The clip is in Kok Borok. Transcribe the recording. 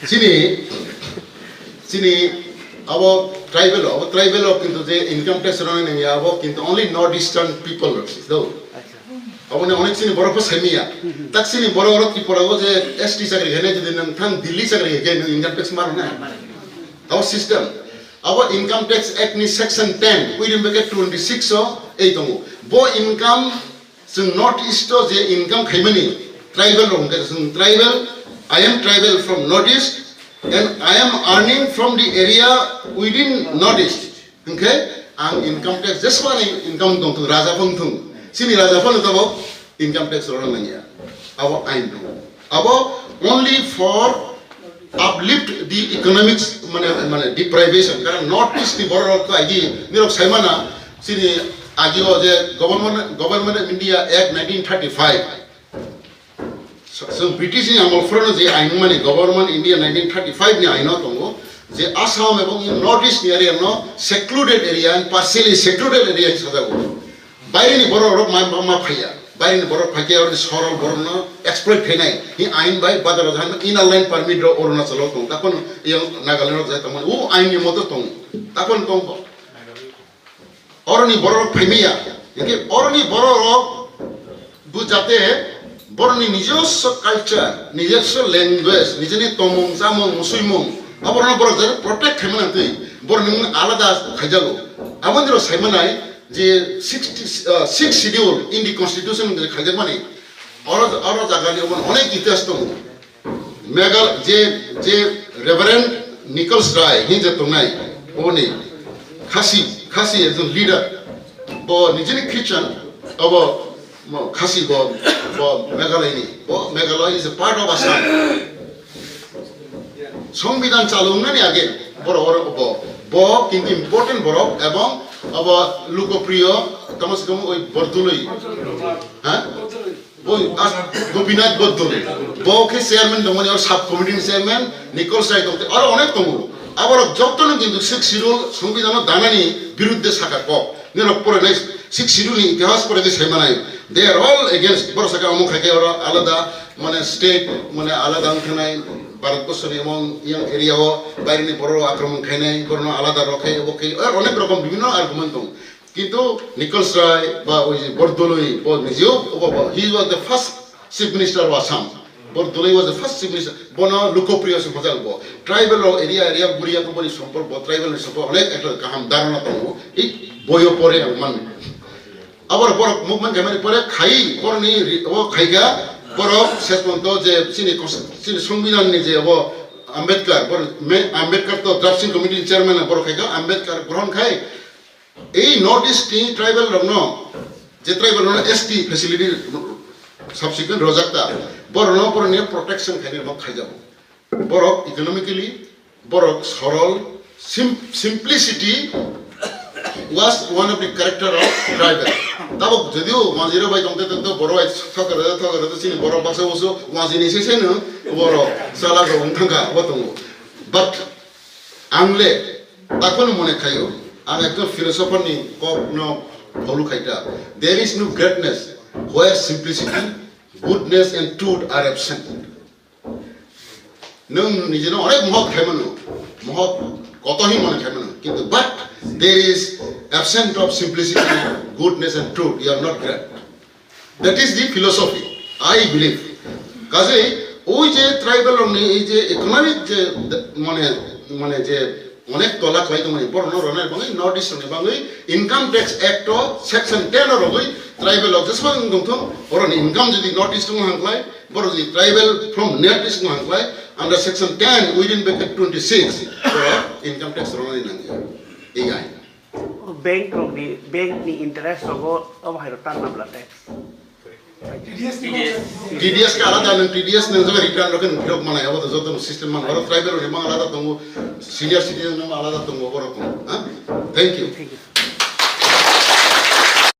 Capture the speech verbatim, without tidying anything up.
Chini, chini abo tribal, abo tribal o kintu je income tax rona nangya, abo kintu only North Eastern people rok si do. Abo ne onek chini borok pho semiya. Tak chini borok rok Tripura o je S T chakri hene jodi nang thang Delhi chakri hene income tax maro na. Abo system. Abo Income Tax Act ni section ten, within bracket twenty six o ei tongo. Bo income Chwng North East o je income khaimani tribal rok hwnkhe chwng tribal, I am tribal from North East and I am earning from the area within North East. Hwnkhe ang income tax jesmani income tongthung raja phano thung. Chini raja phano tabok income tax rwna nangya. Abo ain tongo. Abo only for uplift the economics, mane, mane deprivation, karon North East ni borok rok to agi nirok saimana chini agi o je Government, Government of India Act nineteen thirty-five. So, so British ni amol phorono je ain mani Government India nineteen thirty-five ni aino tongo je Assam ebong North East ni area no secluded area and partially secluded area sajago. Baireni borok rok ma, ma, ma phaiya. Baireni borok phaikhe oroni sorol borokno exploit khainai. Hi ain bai badar o jahan inner line permit rok Arunachal o tong. Takon yang Nagaland rok jai tongmani. U ain ni moto tong. Takon tong bo. Oroni borok rok phaimaya. Hingke oroni borok rok bu jate boroni nijoswo culture, nijoswo language, nijini tomung, chamung, musuimung, aborokno borok jate protect khaimana twi boroni mung alada khaijago. Aboni rok saimanai, je sixty, uh, sixth schedule in the constitution je khaijakmani, oro, oro jagani omo onek itihas tongo. Megal-, je, je Reverend Nichols Rai hin je tongnai, oboni Khasi, Khasi ekjon leader, bo nijini Christian, obo mo Khasi bo, bo Meghalaya ni, bo Meghalaya is a part of Assam. Songbidan chalungnani age borok oro bo, bo kintu important borok ebong obo lukopriyo tamo se tamo oi Bordoloi, ha? Bo as Gopinath Bordoloi. Bo khe chairman tongmani oro sub committee ni chairman Nichols Rai tongte oro onek tongo. Aborok jotono kintu sixth schedule songbidan o danani birudde saka kok. Nirok porinai sixth schedule ni itihas porinai sai manai. They are all against. Borok saka omo khai khe oro alada, mane state, mane alada wngkhanai Bharat borsoni emon yang area o baireni borok akromon khainai, borokno alada rok khai, obo khai, eh, onek rokom bibhinno argument dong. Kintu Nichols Rai ba oi je Bordoloi, bo nijeo, obo, bo, he was the first chief minister of Assam. Bordoloi was the first chief minister. Bono lukopriyo se hojak bo. Tribal rok area, area buria ko boni sompor bo, tribal ni sompor onek ekta kaham dharana tongo. I boyo pore ang man. Abor borok movement khaimani pore khai, boroni ri-, o khaika, borok ses ponto je chini cons-, chini songbidan ni je obo Ambedkar, bor me-, Ambedkar to drafting committee ni chairman borok khaika, Ambedkar grohon khai, ei North East ni tribal rokno, je tribal rokno S T facility subsequent rojak ta, borokno boroni protection khainai rok khaijago. Borok economically, borok sorol, sim-, simplicity was one of the character of tribal. Tabok jodio wanjwirok bai tongte tongte borok bai thokre thokre chini borok baksa usu wanjwini se seno borok chala rok wng thangkha bo tongo. But ang le takhwno mone khaio, ang ekta philosopher ni kok no follow khaita. There is no greatness where simplicity, goodness and truth are absent. Nwng nijino onek mohok khaimano, mohok kotohi mone khaimano, kintu but there is absent of simplicity, goodness and truth, you are not great. That is the philosophy, I believe. Kaje oi je tribal rokni ei je economic je mane, mane je onek tola khlai tongmani borokno rwnai bangwi North East rokni bangwi Income Tax Act o section ten o rogwi tribal rok jeswk wng tongthung, borokni income jodi North East wng hangkhlai, borok jodi tribal from North East wng hangkhlai, under section ten within bracket twenty six borok income tax rwnani nangya. Ei ain. Bank rokni, bank ni interest rogo obo hai rok tan nabla tax. T D S ni T D S. T D S ka alada, nwng T D S nwng jaga return rok nwng phirok manai, abo to joto no system man, oro tribal rok mang alada tongo, senior citizen mang alada tongo, borok tongo, ha? Thank you. Thank you.